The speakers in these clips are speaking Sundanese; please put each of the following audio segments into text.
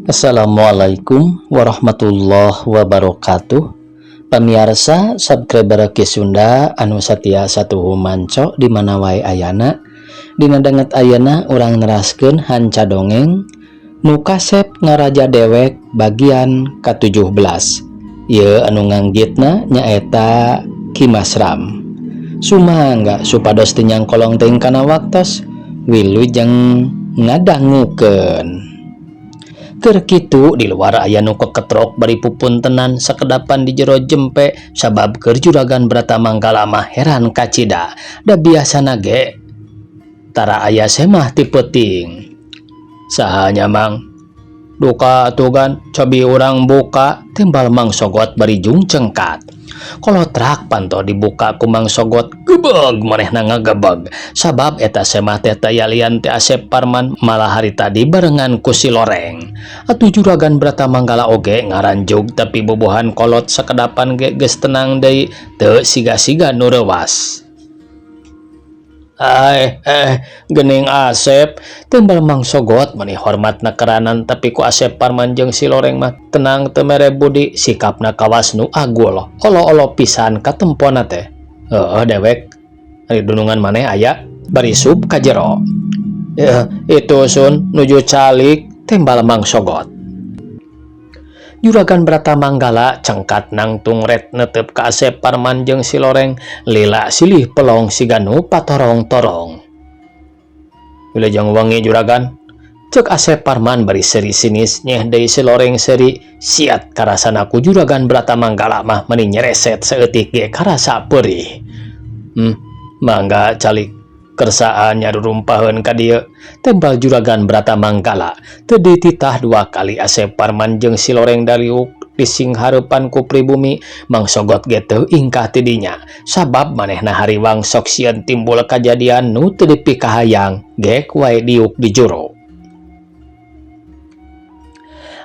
Assalamualaikum warahmatullahi wabarakatuh. Pamiarsa subscriber Ki Sunda anu satia satuhu manco di mana wae ayana. Dina danget ayana urang neraskeun hanca dongeng Nu Kasep Ngaraja Dewek bagian ka-17. Ieu anu nganggitna nyaeta Ki Masram. Sumangga supados teu nyangkolong teuing kana waktos wilujeng ngadangukeun. Keur kitu di luar aya nu keketrok bari pupuntenan sakedapan di jero jempe sabab keur Juragan Bratamanggala mah heran kacida da biasana ge tara aya semah ti peuting. Saha nya, Mang? Duka atuh gan, cobi urang buka, timbal Mang Sogot bari jung cengkat. Kolotrak panto dibuka ku Mang Sogot, gebeg manehna ngagebeg sabab eta semah teh taya lian ti Asep Parman, malah hari tadi barengan ku si Loreng. Atuh Juragan Bratamanggala oge ngaranjug, tapi bubuhan kolot sakedapan ge geus tenang deui, teu siga-siga nu reuwas. "Ai, eh, geuning Asep," timbal Mang Sogot mani hormatna keranan, tapi ku Asep Parman jeung si Loreng mah tenang teu mere budi, sikapna kawas nu agul olo-olo pisan katempona teh. "Heueuh dewek, ari dunungan maneh aya?" Bari sup ka jero. "Ya, itu Sun, nuju calik," timbal Mang Sogot. Juragan Bratamanggala cengkat nangtung ret netep ka Asep Parman jeung si Loreng, lila silih pelong siga nu patorong-torong. "Wilujeng wengi, Juragan," cek Asep Parman bari seuri sinis. Nyeh deui si Loreng seuri siat karasana ku Juragan Bratamanggala mah meni nyereset saeutik ge karasa peurih. Mangga calik, kersaan nyarurumpaheun ka dieu," tembal Juragan Bratamanggala. Teu dititah dua kali Asep Parman jeung si Loreng daliuk disinghareupan ku pribumi. Mang Sogot ge teu ingkah ti dinya sabab manehna hariwang sok sieun timbul kajadian nu teu dipikahayang, gek wae diuk di juru.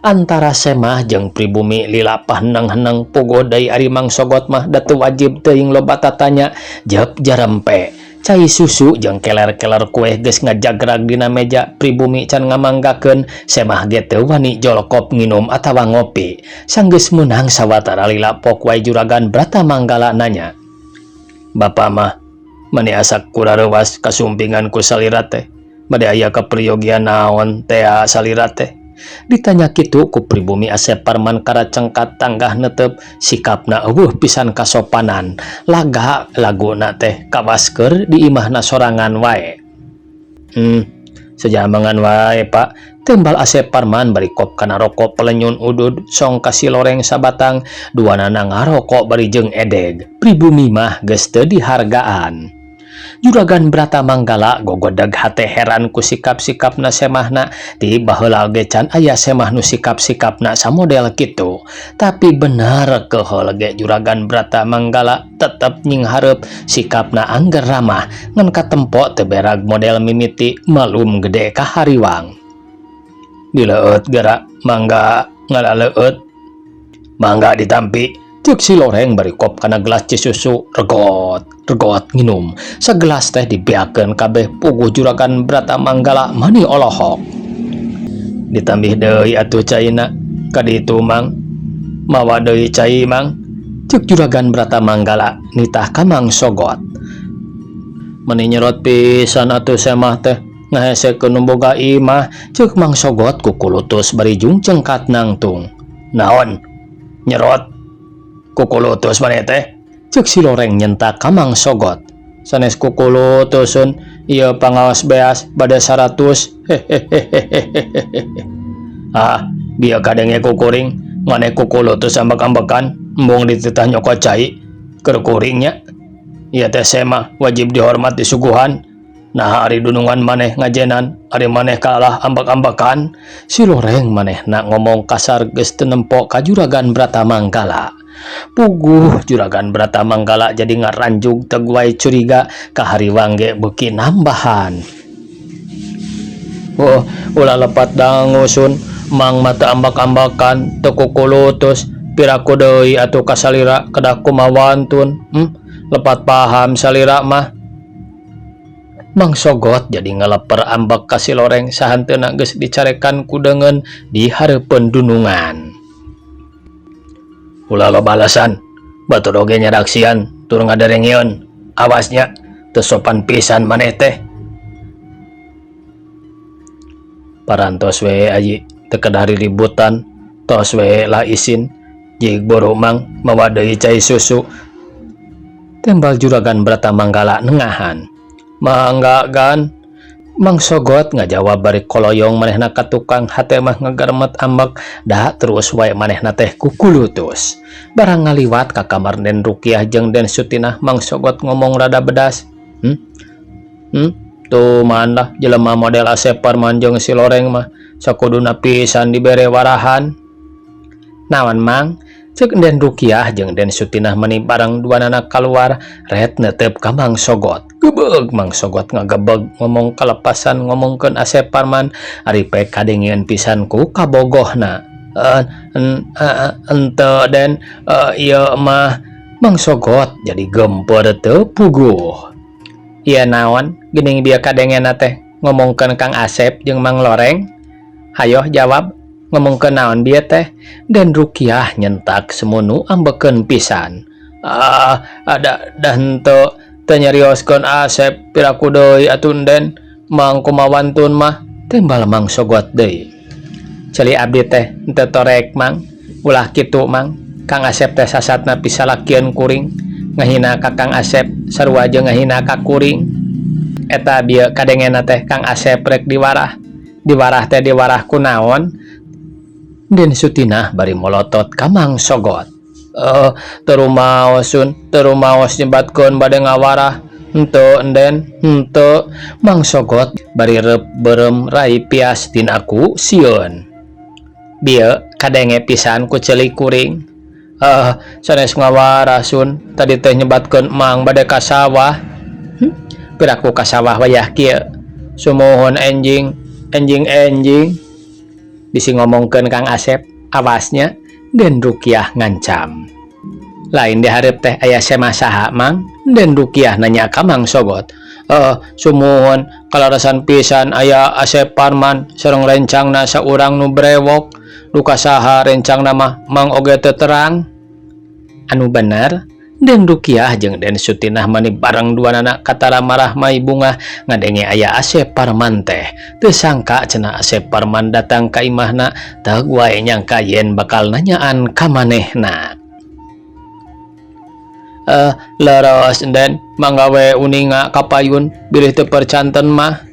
Antara semah jeung pribumi lila paheneng-heneng. Puguh deui ari Mang Sogot mah da teu wajib teuing loba tatanya, jep jarempe. Cai susu jeung keler-keler kue geus ngajagrag dina meja, pribumi can ngamanggakeun. Semah ge teu wani jolkop nginum atawa ngopi. Sanggeus meunang sawatara lila pok wae Juragan Bratamanggala nanya, "Bapa mah mani asa kurareuwas kasumpingan ku salira teh? Bade aya kaperyogian naon tea salira teh?" Ditanya kitu ku pribumi, Asep Parman karacengkat tanggah netep, sikapna euweuh pisan kasopanan, laga laguna teh kawas keur di imahna sorangan wae. Sejamangan wae, Pak," timbal Asep Parman bari kop kana rokok pelenyun udud song ka si Loreng sabatang. Duanana ngarokok bari jeung edeg, pribumi mah geus teu dihargaan. Juragan Bratamanggala gogodeg hate heran ku sikap-sikapna semahna. Ti baheula ge can aya semah nu sikap-sikapna samodel kitu, tapi bener keheul ge Juragan Bratamanggala tetep nyinghareup sikapna angger ramah, ngan katempo teu berag model mimiti, malum gede kahariwang. "Dileueut geura, mangga ngalaleueut, mangga ditampi," cek si Loreng bari kop kana gelas susu. Regot regot nginum sagelas teh dibeakeun kabeh. Puguh Juragan Bratamanggala mani olohok. "Ditambih deui atuh caina kaditu, Mang. Mawa deui cai, Mang," cek Juragan Bratamanggala nitah ka Mang Sogot. "Meni nyerot pisan atuh semah teh, ngahesekeun nu boga imah," cek Mang Sogot kukulutus bari jung cengkat nangtung. "Naon nyerot kukulutus maneh teh?" cek si Loreng nyentak ka Mang Sogot. "Sanes kukulutusun ieu, pangaos beas bade 100." "Hehehehehe, ah, bieu kadenge ku kuring maneh kukulutus ambek-ambekan, embung dititah nyokot cai keur kuring nya. Ieu teh semah wajib dihormat, disuguhan. Nah, ari dunungan maneh ngajenan, ari maneh kalah ambek-ambekan." Si Loreng manehna ngomong kasar geus teu nempo ka Juragan Bratamanggala. Puguh Juragan Bratamanggala jadi ngaranjug teg wae curiga, kahariwang ge beuki nambahan. "Oh, ulah lepat dangu, Sun. Mang mah teu ambek-ambekan, teu kukulutus. Piraku deui atuh ka salira, kedah kumaha wantun? Lepat paham salira mah." Mang Sogot jadi ngaleper ambek ka si Loreng sahanteuna geus dicarekan ku deungeun di hareupeun dunungan. Ulah loba alasan, batur oge nyaraksian tur ngaderengeun. Awas nya, teu sopan pisan maneh teh. Parantos we aji, teu kedah riributan, tos we lah isin. Jig boro mang mawa deui cai susu. Tembal Juragan Bratamanggala nengahan. Mangga gan. Mang Sogot ngajawab bari koloyong manehna ka tukang hate mah ngagarmet ambek da terus wae manehna teh kukulutus. Barang ngaliwat ka kamar Den Rukiah jeung Den Sutinah Mang Sogot ngomong rada bedas. Hmm? Hmm? Tuh lah jelema model Asep Parman jeung si Loreng mah sakuduna pisan dibere warahan. Naon Mang? Cek Den Rukiah jeung Den Sutinah meni bareng duanana kaluar ret neuteup ka Mang Sogot. Gebeg Mang Sogot ngagebeg ngomong kalepasan ngomongkeun Asep Parman ari pek kadengieun pisan ku kabogohna. Henteu Den, ieu mah Mang Sogot jadi gempeur teu puguh. Ieu naon geuning bieu kadengena teh ngomongkeun Kang Asep jeung Mang Loreng? Hayoh jawab. Ngomongkeun naon bieu teh? Den Rukiah nyentak semunu ambekeun pisan. Ah, ada dah henteu teu nyarioskeun Asep piraku deui atuh Den, Mang kumaha wantun mah, tembal Mang Sogot deui. Ceuli abdi teh henteu torek Mang, ulah kitu Mang. Kang Asep teh sasatna pisalakieun kuring, ngahina ka Kang Asep sarua jeung ngahina ka kuring. Eta bieu kadengena teh Kang Asep rek diwarah. Diwarah teh diwarah ku naon? Den Sutinah bari molotot ka Mang Sogot. Teu rumaos sun, teu rumaos nyebatkeun bade ngawarah. Henteu Enden, henteu. Mang Sogot bari reup beureum rai pias tina ku sieun. Bieu kadenge pisan ku ceuli kuring. Sanes ngawarah sun, tadi teh nyebatkeun Mang bade ka sawah. Piraku ka sawah wayah kieu. Sumuhun enjing, enjing-enjing. Bisi ngomongkeun Kang Asep, awasnya Den Rukiah ngancam. Lain dihareup teh aya sema saha Mang? Den Rukiah nanya ka Mang Sogot. Sumuhun kalarasan pisan aya Asep Parman sareng rencangna saurang nu brewok. Duka saha rencangna mah Mang oge teu terang. Anu bener? Den Rukiah jeung Den Sutinah mani bareng duanana katara marah mai bungah ngadenge aya Asep Parman teh. Teu sangka cenah Asep Parman datang ka imahna, teu wae nyangka yen bakal nanyaan ka manehna. Leres Den, mangga we uninga kapayun bilih teu percanten mah.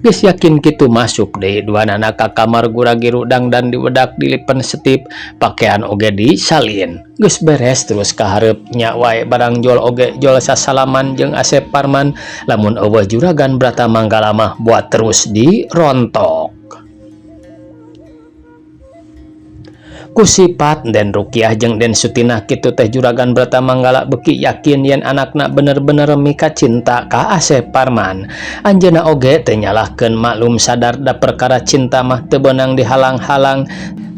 Geus yakin kitu masuk deui duanana ka kamar gura-giru dangdan diwedak dilipen setip, pakaian oge disalin. Geus beres terus ka hareup nya wae barang jol oge jol sasalaman jeung Asep Parman, lamun eueuh Juragan Bratamanggala mah buat terus dirontok. Ku sifat Den Rukiah jeung Den Sutinah kitu teh Juragan Bratamanggala beuki yakin yen anakna bener-bener mika cinta ka Asep Parman. Anjeunna oge teu nyalahkeun maklum sadar da perkara cinta mah teu beunang dihalang-halang,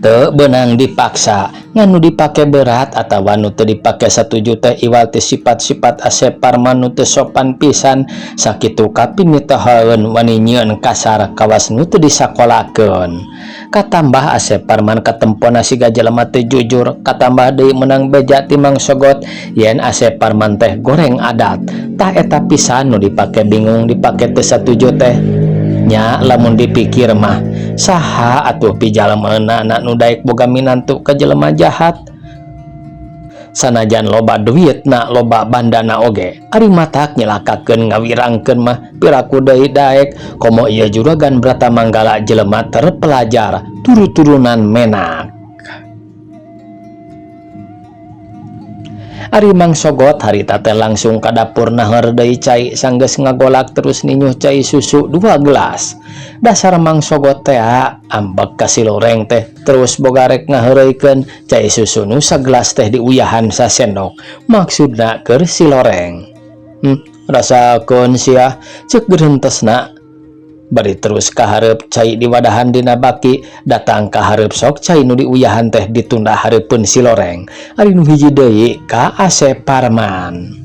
teu beunang dipaksa. Ngan nu dipake berat atawa nu teu dipake satuju teh iwal ti sifat-sifat Asep Parman nu teu sopan pisan, sakitu kapimitohaeun wani nyieun kasar kawas nu teu disakolakeun. Katambah Asep Parman katempona siga jelema teu jujur, katambah deui meunang beja ti Mang Sogot yen Asep Parman teh goreng adat. Tah eta pisan nu dipake bingung dipake teu satuju teh. Nya lamun dipikir mah saha atuh pijalmeunana nu daek boga minantu ka jelema jahat. Sanajan loba duitna loba bandana oge, ari matak nyelakakeun ngawirangkeun mah piraku deui daek, komo ieu Juragan Bratamanggala jelema terpelajar turu-turunan menak. Ari Mang Sogot harita teh langsung ka dapur naheur deui cai sanggeus ngagolak terus ninyuh cai susu 2 gelas. Dasar Mang Sogot teh ambek ka si Loreng teh terus boga rek ngaheureuykeun cai susu nu sagelas teh diuyahan sasendok. Maksudna keur si Loreng. Rasakeun sia ceuk gerentesna. Bari terus kahareup cai diwadahan dina baki, datang kahareup sok cai nu diuyahan teh ditunda hareupeun si Loreng. Ari nu hiji deui ka Asep Parman.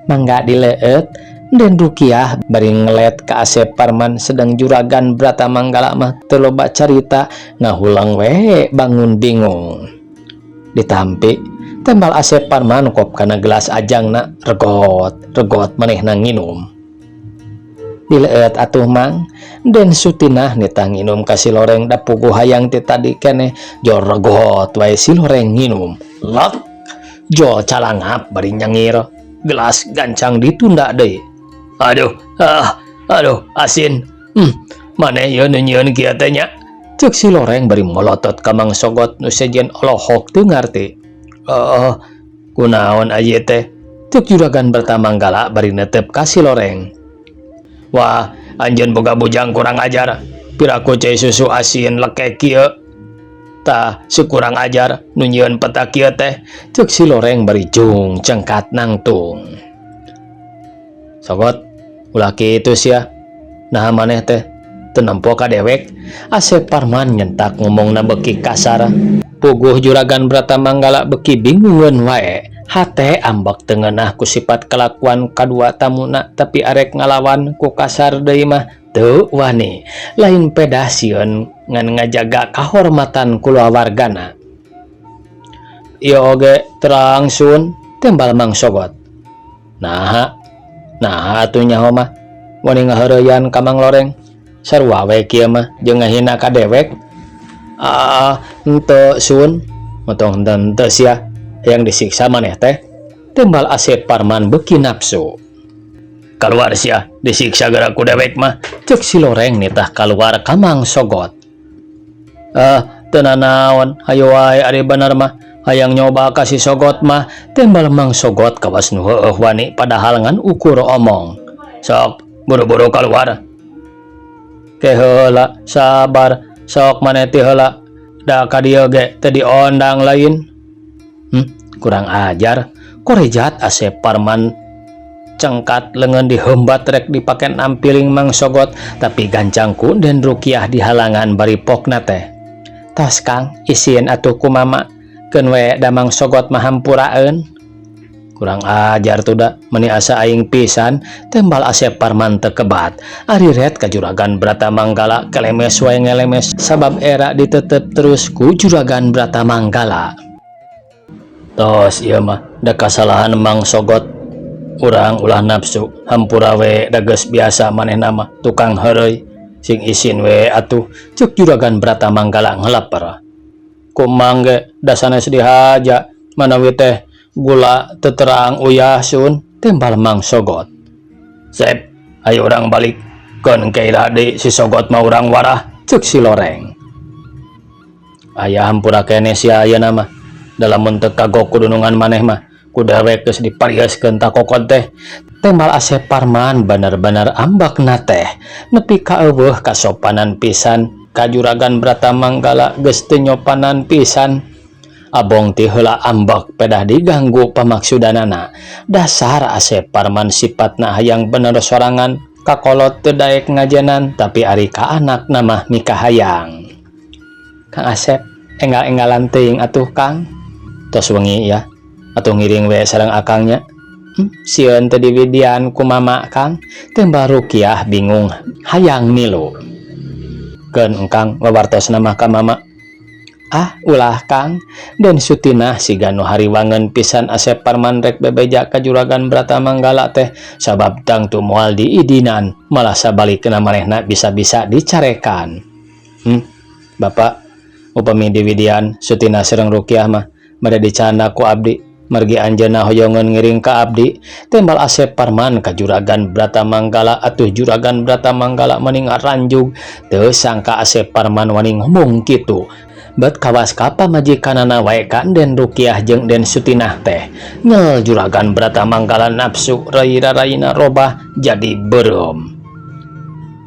Mangga dileueut, Den Rukiah bari ngelet ka Asep Parman, sedang Juragan Bratamanggala mah teu loba carita, ngahulang we bangun bingung. Ditampi, tembal Asep Parman kop kana gelas ajangna, regot regot manehna nginum. "Dileut atuh, Mang." Den Sutinah nitah nginum ka si Loreng, da puguh hayang ti tadi keneh. Jol regot wae si Loreng nginum. Lek jol calangap bari nyengir, gelas gancang ditunda deui. "Aduh, ah, aduh, asin. Maneh ieu nu nyieun kieu teh nya?" cek si Loreng bari molotot ka Mang Sogot nu sejen olohok teu ngarti. "Oh, kunaon aye teh?" cek Juragan Bratamanggala bari netep ka si Loreng. "Wah, anjeun boga bujang kurang ajar. Piraku cai susu asin lekek kieu. Tah, si kurang ajar nu nyieun peta kieu teh," cek si Loreng bari jung cengkat nangtung. "Sogot, ulah kitu sia. Nah, maneh teh teu nempo ka dewek?" Asep Parman nyentak ngomongna beki kasar. Puguh Juragan Bratamanggala beki bingungeun wae. Hate ambek teu ngeunah ku sifat kalakuan kadua tamuna, tapi arek ngalawan ku kasar deui mah teu wani. Lain pedah sieun, ngan ngajaga kahormatan kulawargana. "Ieu oge terang, Sun," tembal Mang Sogot. "Naha? Naha atuh nyaho mah wani ngaheureyan ka Mang Loreng? Sarua we kieu mah jeung ngahina ka dewek." "Ah, henteu, Sun." "Motong henteu sia. Hayang disiksa maneh teh?" tembal Asep Parman beuki nafsu. "Kaluar sia, disiksa gara ku dewek mah," cek si Loreng nitah kaluar ka Mang Sogot. "Ah, teu nanaon, hayu wae ari bener mah. Hayang nyoba ka si Sogot mah," tembal Mang Sogot kawas nu heueuh wani, padahal ngan ukur omong. "Sok, buru-buru keluar. Ke heula, sabar, sok maneh ti heula. Da ka dieu ge teu diondang lain." Kurang ajar." Korejat Asep Parman cengkat lengan dihembat rek dipake nampiling Mang Sogot, tapi gancang ku Den Rukiah dihalangan bari pokna teh. "Tos, Kang, isin atuh ku Mama. Keun we da Mang Sogot mah hampuraeun." "Kurang ajar tuh da, meni asa aing pisan," tembal Asep Parman teu kebat. Ari ret ka Juragan Bratamanggala kelemes wae ngelemes sabab era ditetep terus ku Juragan Bratamanggala. "Tos ieu mah, da kasalahan Mang Sogot. Urang ulah nafsu, hampura we, da geus biasa manehna mah tukang heureuy. Sing isin we atuh," cek Juragan Bratamanggala ngeleper. "Ku Mang ge da sanes dihaja, manawi teh gula teu terang uyah, Sun," tembal Mang Sogot. "Sep, ayo urang balik. Keun ke iraha deui si Sogot mah urang warah," cek si Loreng. "Aya hampura keneh sia ayeuna mah. Da lamun teu kagok ku dunungan maneh mah, ku dewek geus diparieskeun takokod teh," tembal Asep Parman bener-bener ambekna teh nepi ka euweuh kasopanan pisan ka Juragan Bratamanggala, geus teu nyopanan pisan. Abong ti heula ambek pedah diganggu pamaksudanana. Dasar Asep Parman sipatna hayang bener sorangan, kakolot teu daek ngajenan, tapi ari ka anakna mah mikahayang. "Kang Asep, enggal-enggalan teuing atuh, Kang. Tos wengi ya. Atuh ngiring we sareng akangnya." Sieun teu diwidian ku Mama, Kang," tembal Rukiah bingung hayang milu. "Keun engkang wawartosna mah ka Mama." "Ah, ulah, Kang." Den Sutinah siga nu hariwangeun pisan Asep Parman rek bebeja ka Juragan Bratamanggala teh, sabab tangtu moal diidinan, malah sabalikna manehna bisa-bisa dicarekan. Bapak, upami diwidian Sutinah sareng Rukiah mah bade dicanda ku abdi, margi anjeunna hoyongeun ngiring ka abdi," tembal Asep Parman ka Juragan Bratamanggala. Atuh Juragan Bratamanggala meni ngaranjug, teu sangka Asep Parman wani ngomong kitu. Bet kawas ka pamajikanana wae ka Den Rukiah jeung Den Sutinah teh. Nyel Juragan Bratamanggala nafsu, rai-raraina robah jadi beureum.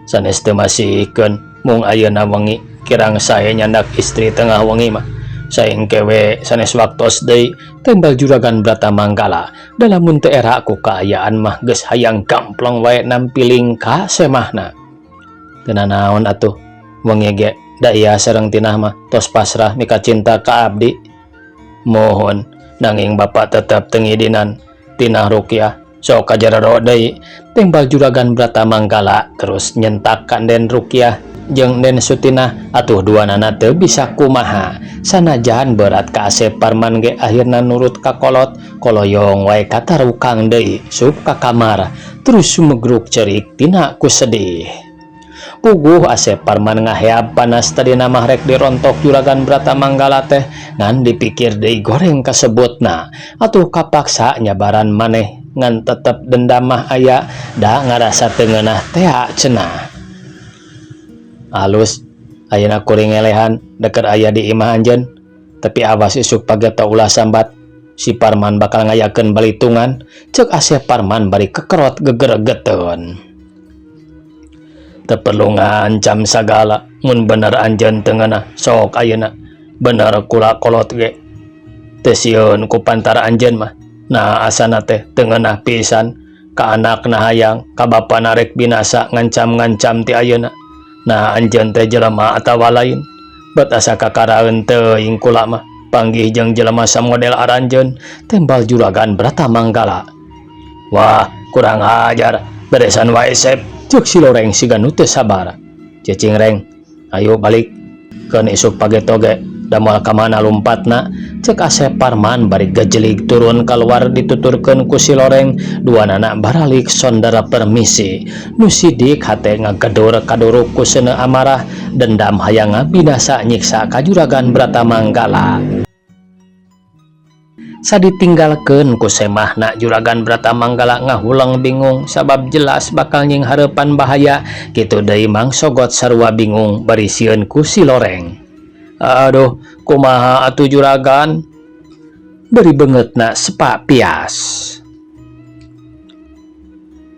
"Sanes teu masihkeun, mung ayeuna wengi kirang sae nyandak istri tengah wengi mah. Saeng kewe sanes waktos deui," tembal Juragan Bratamanggala. Da lamun teu era ku kaayaan mah geus hayang gamplong wae nampiling ka semahna. "Teu nanaon atuh wengi ge, da iya sareng Tinah mah tos pasrah mika cinta ka abdi." "Mohon, nanging Bapak tetep teu ngidinan Tinah Rukiah." Sok kajarero deui, timbal Juragan Bratamanggala terus nyentak ka Den Rukiah jeung Den Sutinah. Atuh duanana teu bisa kumaha, sanajan berat ka Asep Parman ge akhirna nurut ka kolot. Koloyong wae katarukang deui, sup ka kamar terus sumegruk cerik tina ku sedih. Puguh Asep Parman ngaheab panas, tadina mah rek dirontok Juragan Bratamanggala teh, ngan dipikir deui goreng kasebutna, atuh kapaksa nyabaran maneh. Ngan tetep dendam mah aya, da ngarasa teu ngeunah tea cenah. "Alus, ayeuna kuring ngelehan deket aya di imah anjeun, tapi awas isuk pageto ulah sambat si Parman bakal ngayakeun balitungan," cek Asep Parman bari kekerot gegeregeteun. "Teu perlu ngancam sagala, mun bener anjeun teu ngeunah, sok ayeuna bener kula kolot ge teu sieun ku pantara anjeun mah. Nah, asana teh teu ngeunah pisan ka anakna hayang, ka bapana rek binasa, ngancam-ngancam ti ayeuna. Nah, anjeun teh jelema atawa lain? Bet asa kakaraeun teuing kula mah panggih jeung jelema samodel aranjeun," tembal Juragan Bratamanggala. "Wah, kurang ajar, beresan wae, Sep," cek si Loreng siga nu teu sabar. "Cicing, Reng, ayo balik keun, isuk pageto ge da moal ka mana lumpatna," cek Asep Parman bari gejelig turun keluar. Dituturkeun ku si Loreng, duanana baralik sondara permisi. Nu sidik hate ngagedur kaduruk ku seuneu amarah dendam, hayang ngabinasa nyiksa ka Juragan Bratamanggala. Saditinggalkeun ku semahna, Juragan Bratamanggala ngahuleng bingung sabab jelas bakal nyinghareupan bahaya. Kitu deui Mang Sogot sarua bingung bari sieun ku si Loreng. "Aduh, kumaha atuh, Juragan?" Bari beungeutna sepa pias.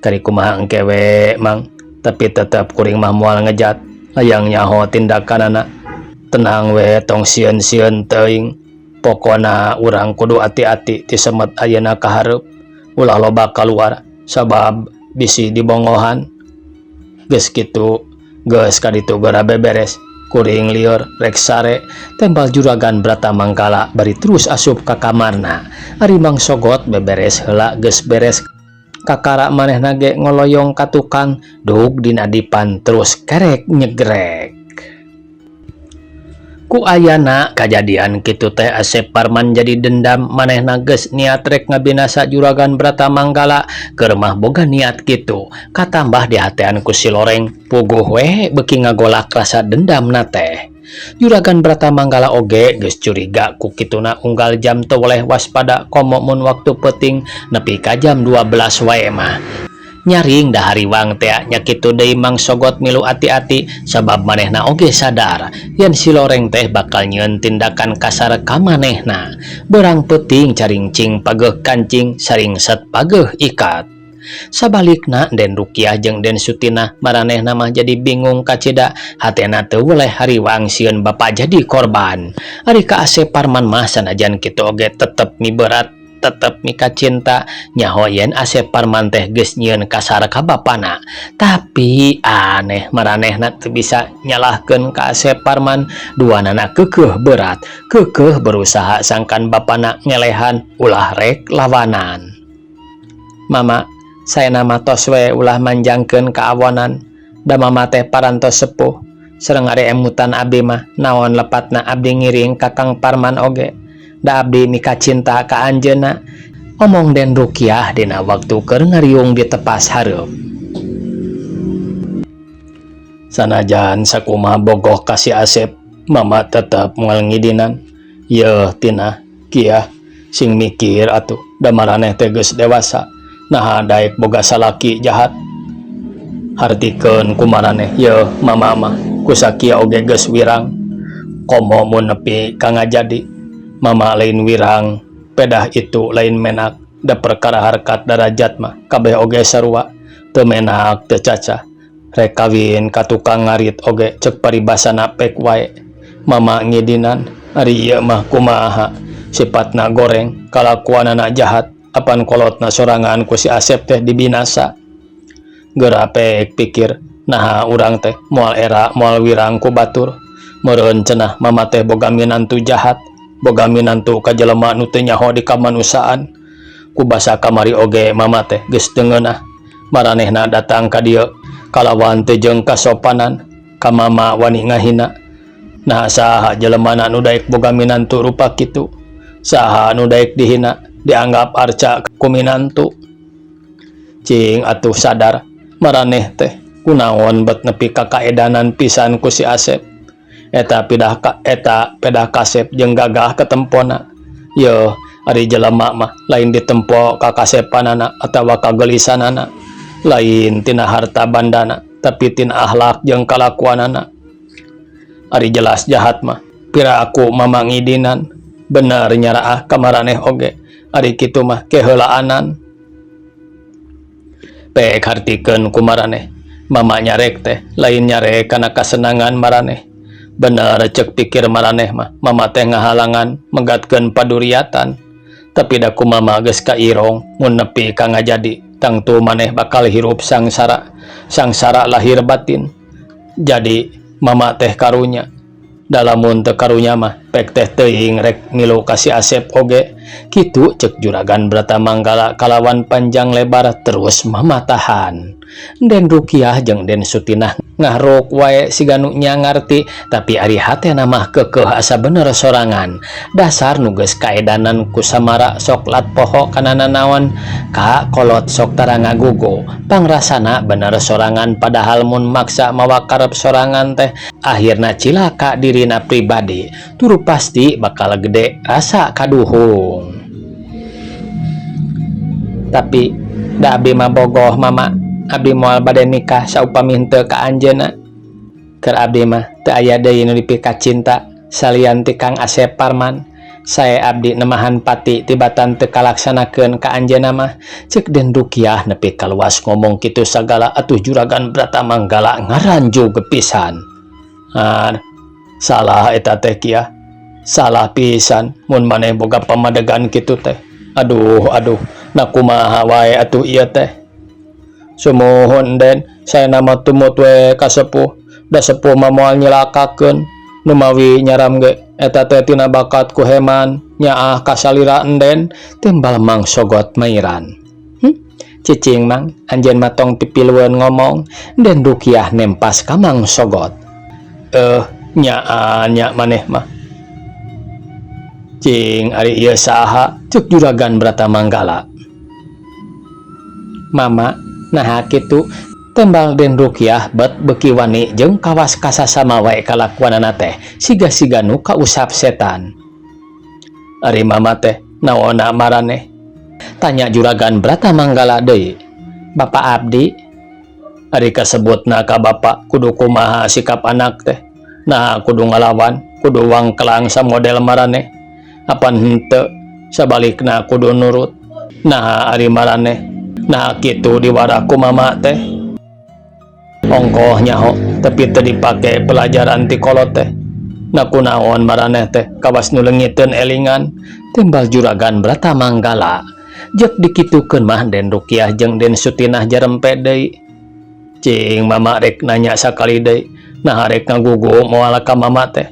"Kari kumaha engke we, Mang, tapi tetep kuring mah moal ngejat, hayang nyaho tindakanana. Tenang we, tong sieun-sieun teuing. Pokona urang kudu ati-ati ti semet ayeuna ka hareup, ulah loba kaluar sabab bisi dibongohan. Geus kitu, geus kaditu geura beberes, kuring lieur rek sare," tembal Juragan Bratamanggala bari terus asup ka kamarna. Ari Mang Sogot beberes heula, geus beres kakara manehna ge ngoloyong ka tukang dug dina dipan terus kerek nyegrek. Ku ayana kajadian kitu teh, Asep Parman jadi dendam. Manehna geus niat rek ngabinasa Juragan Bratamanggala, keur mah boga niat kitu. Katambah dihatean ku si Loreng, puguh we beuki ngagolak rasa dendamna teh. Juragan Bratamanggala oge geus curiga ku kituna, unggal jam teu weleh waspada, komo mun waktu peuting nepi ka jam 12 wae mah nyaring da hariwang tea nya. Kitu deui Mang Sogot milu ati-ati sabab manehna oge sadar yen si Loreng teh bakal nyieun tindakan kasar ka manehna. Beurang peuting caringcing pageuh kancing, saringset pageuh ikat. Sabalikna, Den Rukiah jeung Den Sutinah, maranehna mah jadi bingung kacida, hatena teu weleh hariwang, sieun bapa jadi korban. Ari ka Asep Parman mah sanajan kitu oge tetep miberat, tetep mikacinta. Nyaho yen Asep Parman teh geus nyieun kasar ka bapana, tapi aneh maranehna teu bisa nyalahkeun ka Asep Parman. Duanana keukeuh berat, keukeuh berusaha sangkan bapana ngelehan ulah rek lawanan. "Mama, saena mah tos we ulah manjangkeun kaawonan, da mama teh parantos sepuh. Sareng ari emutan abdi mah, naon lepatna abdi ngiring ka Kang Parman oge, da abdi mikacinta ka anjeunna," omong Den Rukiah dina waktu keur ngariung di tepas hareup. "Sanajan sakumaha bogoh ka si Asep, mama tetep moal ngidinan. Yeuh, Tinah, Kiah, sing mikir atuh, da maraneh teh geus dewasa. Naha daek boga salaki jahat? Hartikeun ku maraneh. Yeuh, mama mah kusakieu oge geus wirang, komo mun nepi ka ngajadi. Mama lain wirang, pedah itu lain menak, da perkara harkat darajat mah kabeh oge sarua, teu menak teu cacah. Rek kawin ka tukang ngarit oge cek paribasana pek wae mama ngidinan. Ari ieu mah kumaha? Sipatna goreng, kalakuanana jahat, apan kolotna sorangan ku si Asep teh dibinasa. Geura pek pikir, naha urang teh moal era moal wirang ku batur? Meureun cenah mama teh boga minantu jahat, boga minantu ka jelema nu teu nyaho di kamanusiaan. Ku basa kamari oge mama teh geus teu ngeunah. Maranehna datang ka dieu kalawan teu jeung kasopanan ka mama wani ngahina. Nah saha jelemana nu daek boga minantu rupa kitu? Saha nu daek dihina dianggap arca ku minantu? Cing atuh sadar maraneh teh kunaon bet nepi ka kaedanan pisan ku si Asep. Eta pidah ka, eta pedah kasep jeung gagah ketempona. Yeuh, ari jelema mah lain ditempo ka kasepanana atawa kagelisanana. Lain tina harta bandana, tapi tina akhlak jeung kalakuanana. Ari jelas jahat mah, piraku mama ngidinan. Bener nyaraah ka maraneh oge, ari kitu mah keheulaanan. Pek hartikeun ku maraneh, mama nyarek teh lain nyarek kana kasenangan maraneh. Bener cek pikir maraneh mah, mama teh ngahalangan megatkeun paduriatan. Tapi da ku mama geus kairong mun nepi ka ngajadi, tangtu maneh bakal hirup sangsara, sangsara lahir batin. Jadi mama teh karunya. Da lamun teu karunya mah pek teh teuing rek milu ka si Asep oge. Kitu cek Juragan Bratamanggala kalawan panjang lebar terus mama tahan. Den Rukiah jeung Den Sutinah ngahruk wae siga nu nya ngarti, tapi ari hatena mah keukeuh asa bener sorangan. Dasar nu geus kaedanan ku samara sok lat poho kana nanaon, ka kolot sok tara ngagugu. Pangrasana bener sorangan padahal mun maksa mawa karep sorangan teh akhirna cilaka dirina pribadi, turu pasti bakal gede rasa kaduhung. Tapi da abdi mah bogoh mama, abdi moal bade nikah saupami henteu ka anjeunna. Keur abdi mah teu aya deui nu dipikacinta salian ti Kang Asep Parman. Sae abdi nemahan pati tibatan teu kalaksanakeun ka anjeunna mah. Ceuk Den Rukiah nepi kaluas ngomong kitu sagala atuh Juragan Bratamanggala ngaranjug pisan. Ah, salah eta teh Kiah. Salah pisan mun maneh boga pamadegan kitu teh. Aduh aduh, na kumaha wae atuh ieu teh. Sumuhun Den, saena mah tumut we ka sepuh. Da sepuh mah moal nyilakakeun. Numawi nyaram ge eta teh tina bakat ku heman nyaah ka salira Enden, timbal Mang Sogot mairan. Cicing Mang, anjeun mah tong pipilueun ngomong. Den Rukiah nempas ka Mang Sogot. Eh, nyaan nya maneh mah. Cing ari ieu saha? Ceuk Juragan Bratamanggala. Mama, naha kitu? Tembal Den Rukiah bet beuki wani jeung kawas kasasama wae kalakuanana teh siga-siga nu kausap setan. Ari mama teh naonna maraneh? Tanya Juragan Bratamanggala deui. Bapa abdi. Ari kasebutna ka bapa kudu kumaha sikap anak teh? Nah kudu ngalawan, kudu wangkelang samodel maraneh. Apan henteu, sabalikna kudu nurut. Nah ari maraneh, nah kitu diwarah ku mama teh. Ongkoh nyaho, tapi teu dipake pelajaran ti kolot teh. Na kunaon maraneh teh kawas nu leungiteun elingan, timbal Juragan Bratamanggala. Jek dikitukeun mah Den Rukiah jeung Den Sutinah jarempe deui. Cing mama rek nanya sakali deui, nah rek ngagugu moal ka mama teh.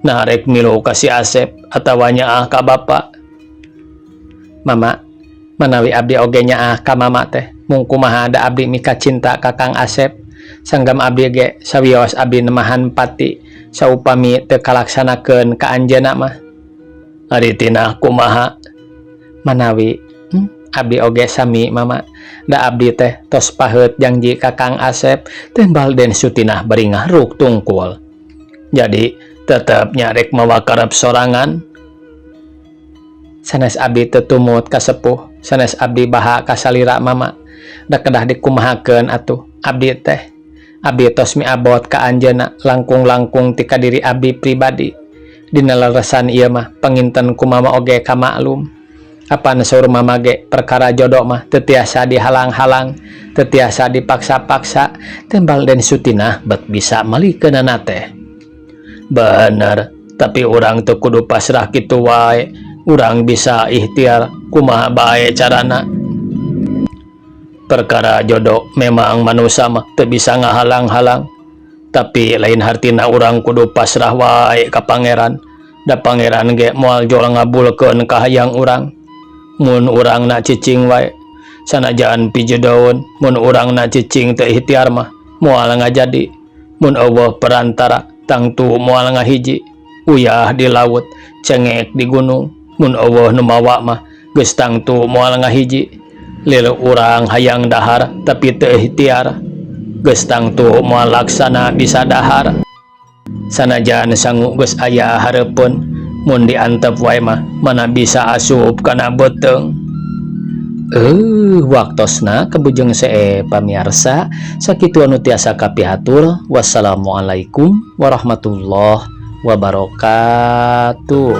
Nah rek milu ka si Asep atawa nyaah ka bapa. Mama, manawi abdi oge nyaah ka mama teh, mung kumaha da abdi mika cinta ka Kang Asep. Sanggam abdi ge sawios abdi nemahan pati saupami teu kalaksanakeun ka anjeunna mah. Ari tina kumaha? Manawi abdi oge sami mama, da abdi teh tos paheut janji ka Kang Asep, timbal Den Sutinah bari ngahruk tungkul. Jadi tetep nya rek mawa karep sorangan. Sanes abdi teu tumut ka sepuh, sanes abdi baha ka salira mama. Da kedah dikumahakeun atuh abdi teh. Abdi tos miabot ka anjeunna langkung-langkung ti ka diri abdi pribadi. Dina lelesan ieu mah panginten ku mama oge kamaklum. Apan saur mama ge perkara jodoh mah teu tiasa dihalang-halang, teu tiasa dipaksa-paksa, timbal Den Sutinah bet bisa malikeunana teh. Bener, tapi urang teu kudu pasrah kitu wae. Urang bisa ikhtiar kumaha bae carana. Perkara jodoh memang manusia mah teu bisa ngahalang-halang. Tapi lain hartina urang kudu pasrah wae ka pangeran. Da pangeran ge moal jol ngabulkeun kahayang urang. Mun urangna cicing wae, sanajan pijedoeun, mun urangna cicing teu ikhtiar mah moal ngajadi. Mun euweuh perantara, tangtu moal ngahiji. Uyah di laut, cengek di gunung, mun euweuh nu mawa mah geus tangtu moal ngahiji. Lil urang hayang dahar tapi teu ikhtiar, geus tangtu moal laksana bisa dahar. Sanajan sangu geus aya hareupeun, mun diantep wae mah mana bisa asup kana beuteung. Waktosna kabujeng see, pamiarsa. Sakitu anu tiasa kapihatur. Wassalamualaikum warahmatullahi wabarakatuh.